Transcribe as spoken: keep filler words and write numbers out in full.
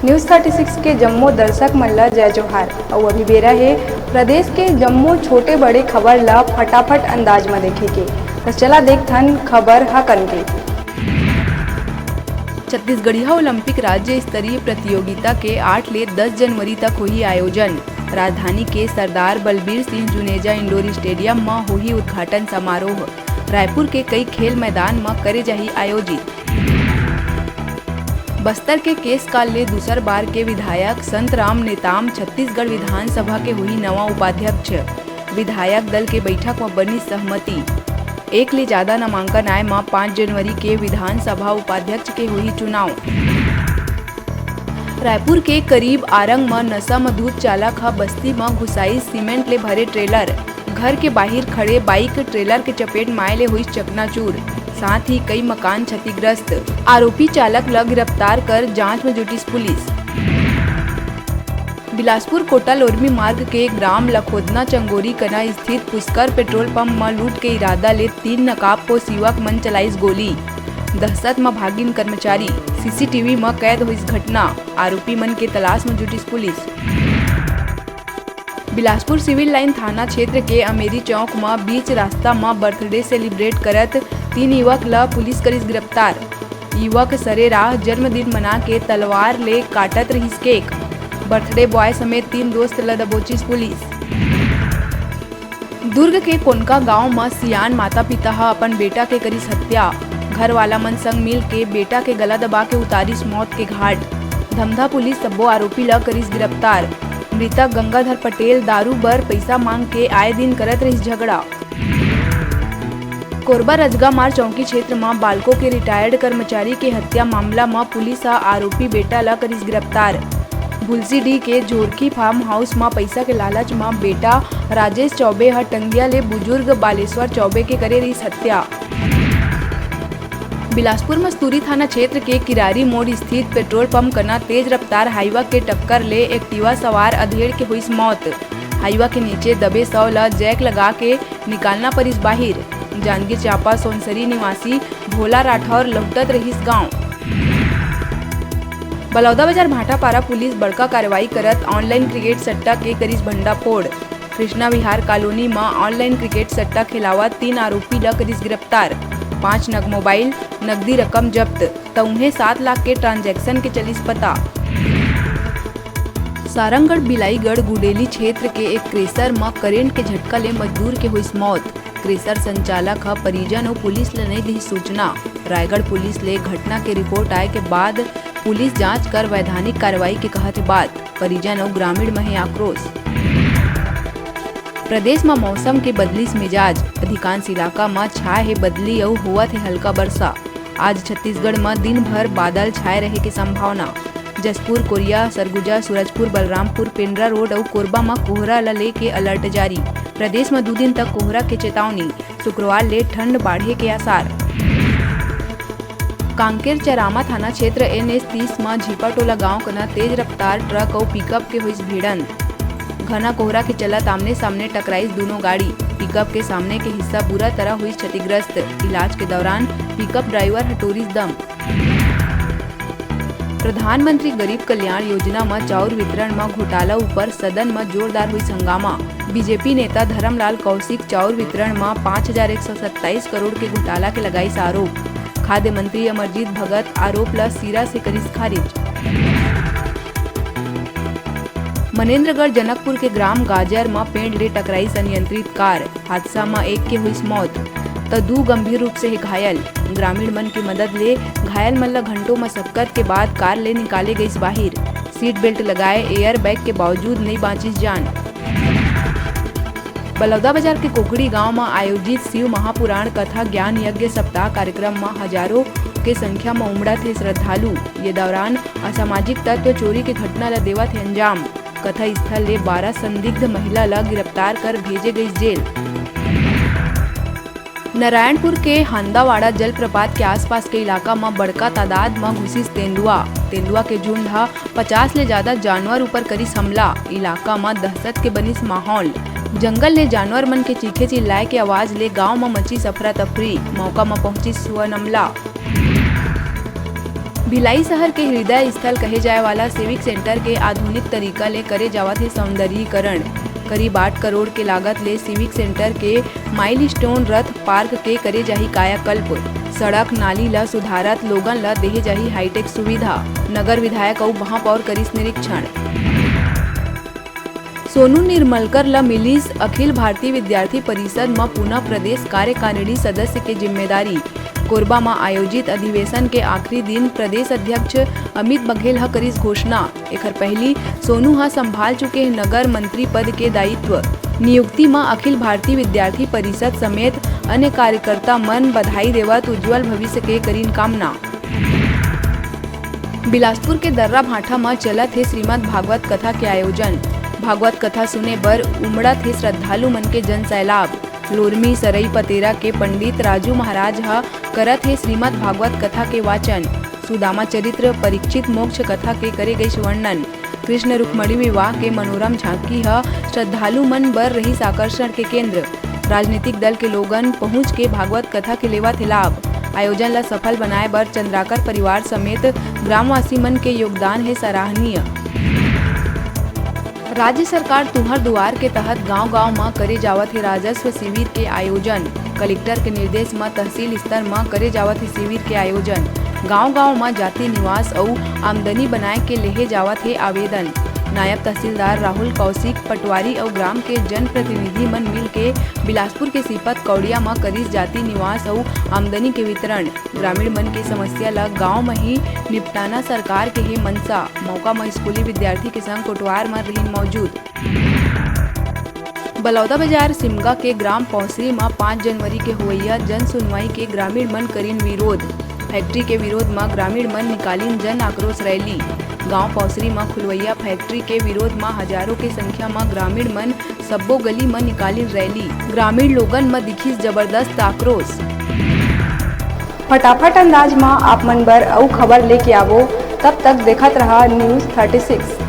News thirty six के जम्मो दर्शक मन ल जय जोहार। अउ अभी बेरा हे प्रदेश के जम्मो छोटे बड़े खबर ल फटाफट अंदाज म देखे के। त चला देखथन खबर ह कन के। छत्तीसगढ़िया ओलंपिक राज्य स्तरीय प्रतियोगिता के आठ ले दस जनवरी तक होही आयोजन। राजधानी के सरदार बलबीर सिंह जुनेजा इंडोर स्टेडियम म होही उद्घाटन समारोह। रायपुर के कई खेल मैदान म करे जाही आयोजित। बस्तर के केसकाल ले दूसर बार के विधायक संतराम नेताम छत्तीसगढ़ विधानसभा के होही नवा उपाध्यक्ष। विधायक दल के बैठक म बनी सहमति। एक ले जादा नामांकन आए म पाँच जनवरी के विधानसभा उपाध्यक्ष के होही चुनाव। रायपुर के करीब आरंग म नशा म धुत चालक ह बस्ती म घुसाइस सीमेंट ले भरे ट्रेलर। घर के बाहिर खड़े बाइक ट्रेलर के चपेट म आए ले होइस चकनाचूर। साथ ही कई मकान क्षतिग्रस्त। आरोपी चालक ल गिरफ्तार कर जांच म जुटिस पुलिस। बिलासपुर कोटा लोरमी मार्ग के ग्राम लखोदना चंगोरी कना स्थित पुष्कर पेट्रोल पंप म लूट के इरादा ले तीन नकाबपोश युवक मन चलाइस गोली। दहशत म भागिन कर्मचारी। सीसीटीवी म कैद होइस घटना। आरोपी मन के तलाश म जुटिस पुलिस। बिलासपुर सिविल लाइन थाना क्षेत्र के अमेरी चौक म बीच रास्ता म बर्थडे सेलिब्रेट करत तीन युवक ल पुलिस करिस गिरफ्तार। युवक सरेराह जन्मदिन मना के तलवार ले काटत रहिस केक। बर्थडे बॉय समेत तीन दोस्त ल दबोचिस पुलिस। दुर्ग के कोनका गांव म सियान माता-पिता ह अपन बेटा के करिस हत्या। घर वाला मन संग मिल के बेटा के गला दबा के उतारिस मौत के घाट। धमधा पुलिस सब्बो आरोपी ल करिस गिरफ्तार। मृतक गंगाधर पटेल दारू बर पइसा मांग के आए दिन करत रहिस झगड़ा। कोरबा रजगामार चौकी क्षेत्र म बालको के रिटायर्ड कर्मचारी के हत्या मामला म पुलिस ह आरोपी बेटा ल करिस गिरफ्तार। भुलसीडीह के झोरखी फार्म हाउस म पइसा के लालच म बेटा राजेश चौबे ह टंगिया ले बुजुर्ग बालेश्वर चौबे के करे रिहिस हत्या। बिलासपुर मस्तूरी थाना क्षेत्र के किरारी मोड़ स्थित पेट्रोल पंप कना तेज रफ्तार हाईवा के टक्कर ले एक्टिवा सवार अधेड़ के होइस मौत। हाईवा के नीचे दबे शव ल जैक लगा के निकालना परिस बाहिर। जांजगीर चांपा सोनसरी निवासी भोला राठौर लहुटत रहिस गांव। बलौदाबाजार भाटापारा पुलिस बड़का कार्रवाई करत ऑनलाइन क्रिकेट सट्टा के करिस भंडाफोड़। कृष्णा विहार कॉलोनी म ऑनलाइन क्रिकेट सट्टा खेलावत तीन आरोपी ल करिस गिरफ्तार। पांच नग मोबाइल, नकदी रकम जब्त, त उहें सात लाख के ट्रांजैक्शन के चलिस पता। सारंगढ़ बिलाईगढ़ गुडेली क्षेत्र के एक क्रेशर म करेंट के झटका ले मजदूर के होइस मौत। क्रेशर संचालक ह परिजन अउ पुलिस ल नइ दिस सूचना। रायगढ़ पुलिस ले घटना के रिपोर्ट आए के बाद पुलिस जांच कर वैधानिक कार्रवाई के कहत हे बात। परिजन अउ ग्रामीण म हे आक्रोश। प्रदेश म मौसम के बदलिस मिजाज, अधिकांश इलाका म छाए हे बदली अउ होवत हे हल्का बरसा। आज छत्तीसगढ़ म दिन भर बादल छाए रहे के संभावना। जशपुर, कोरिया, सरगुजा, सूरजपुर, बलरामपुर, पेंड्रा रोड अउ कोरबा म कोहरा ल लेके अलर्ट जारी। प्रदेश म दू दिन तक कोहरा के चेतावनी। शुक्रवार ले ठंड बाढ़े के आसार। कांकेर चरामा थाना क्षेत्र एनएच तीस म झीपाटोला गांव कना तेज रफ्तार ट्रक अउ पिकअप के होइस भिड़ंत। घना कोहरा के चलत आमने-सामने टकराइस दूनों गाड़ी। पिकअप के सामने के हिस्सा बुरा तरह होइस क्षतिग्रस्त। इलाज के दौरान पिकअप ड्राइवर ह टोरिस दम। प्रधानमंत्री गरीब कल्याण योजना म चाउर वितरण म घोटाला ऊपर सदन म जोरदार होइस हंगामा। बीजेपी नेता धरमलाल कौशिक चाउर वितरण म पाँच हजार एक सौ सत्ताईस करोड़ के घोटाला के लगाइस आरोप। खाद्य मंत्री अमरजीत भगत आरोप ल सिरा से करिस खारिज। मनेन्द्रगढ़ जनकपुर के ग्राम गाजर म पेड़ ले टकराइस अनियंत्रित कार। हादसा म एक के होइस मौत, त दू गंभीर रूप से हे घायल। ग्रामीण मन के मदद ले घायल मन ल घंटों म सक्कत के बाद कार ले निकाले गइस बाहिर। सीट बेल्ट लगाए एयर बैग के बावजूद नइ बांचिस जान। बलौदाबाजार के कोकड़ी गांव म आयोजित शिव महापुराण कथा ज्ञान यज्ञ सप्ताह कार्यक्रम म हजारों के संख्या म उमड़त हे श्रद्धालु। ये दौरान असामाजिक तत्व चोरी के घटना ल देवत हे अंजाम। कथा स्थल ले बारह संदिग्ध महिला ल गिरफ्तार कर भेजे गइस जेल। नारायणपुर के हांदावाड़ा जलप्रपात के आसपास के इलाका म बड़का तादाद म घुसिस तेंदुआ। तेंदुआ के झुंड ह पचास ले जादा जानवर ऊपर करिस हमला। इलाका म दहशत के बनिस माहौल। जंगल ले जानवर मन के चीखे चिल्लाए के आवाज ले गांव म मचिस अफरा तफरी। मौका म पहुंचिस वन अमला। भिलाई शहर के हृदय स्थल कहे जाए वाला सिविक सेंटर के आधुनिक तरीका ले करे जावत हे सौंदर्यीकरण। करीब आठ करोड़ के लागत ले सिविक सेंटर के माइलस्टोन रथ पार्क के करे जाही कायाकल्प। सड़क नाली ल सुधारत लोगन ल देहे जाही हाईटेक सुविधा। नगर विधायक अउ महापौर करिस निरीक्षण। सोनू निर्मलकर ल मिलिस अखिल भारतीय विद्यार्थी परिषद म पुनः प्रदेश कार्यकारिणी सदस्य के जिम्मेदारी। कोरबा म आयोजित अधिवेशन के आखिरी दिन प्रदेश अध्यक्ष अमित बघेल ह करिस घोषणा। एखर पहिली सोनू ह संभाल चुके हे नगर मंत्री पद के दायित्व। नियुक्ति म अखिल भारतीय विद्यार्थी परिषद समेत अन्य कार्यकर्ता मन बधाई देवत उज्जवल भविष्य के करिन कामना। बिलासपुर के दर्रा भाठा म चलत हे श्रीमद् भागवत कथा के आयोजन। भागवत कथा सुने बर उमड़त हे श्रद्धालु मन के जन सैलाब। लोरमी सरई पतेरा के पंडित राजू महाराज ह करत हे श्रीमद् भागवत कथा के वाचन। सुदामा चरित्र, परीक्षित मोक्ष कथा के करे गइस वर्णन। कृष्ण रुक्मणी विवाह के मनोरम झांकी ह श्रद्धालु मन बर रहिस आकर्षण के केंद्र। राजनीतिक दल के लोगन पहुंच के भागवत कथा के लेवत हे लाभ। आयोजन ल सफल बनाए बर चंद्राकर परिवार समेत ग्रामवासी मन के योगदान हे सराहनीय। राज्य सरकार तुंहर दुआर के तहत गांव-गांव म करे जावत हे राजस्व शिविर के आयोजन। कलेक्टर के निर्देश म तहसील स्तर म करे जावत हे शिविर के आयोजन। गांव-गांव म जाति निवास अउ आमदनी बनाए के लेहे जावत हे आवेदन। नायब तहसीलदार राहुल कौशिक पटवारी अउ ग्राम के जनप्रतिनिधि मन मिल के बिलासपुर के सीपत कौड़िया म करिस जाति निवास अउ आमदनी के वितरण। ग्रामीण मन के समस्या ल गांव म ही निपटाना सरकार के हे मंशा। मौका म स्कूली विद्यार्थी के संग कोटवार मन रहिन मौजूद। बलौदाबाजार सिमगा के ग्राम पौसरी म पाँच जनवरी के होवइया जन सुनवाई के ग्रामीण मन करिन विरोध। फैक्ट्री के विरोध म ग्रामीण मन निकालिन जन आक्रोश रैली। गांव पौसरी म खुलवइया फैक्ट्री के विरोध म हजारों के संख्या म ग्रामीण मन सब्बो गली म निकालिन रैली। ग्रामीण लोगन म दिखिस जबरदस्त आक्रोश। फटाफट अंदाज म आप मन बर अउ खबर लेके आवो, तब तक देखत रहा News thirty six।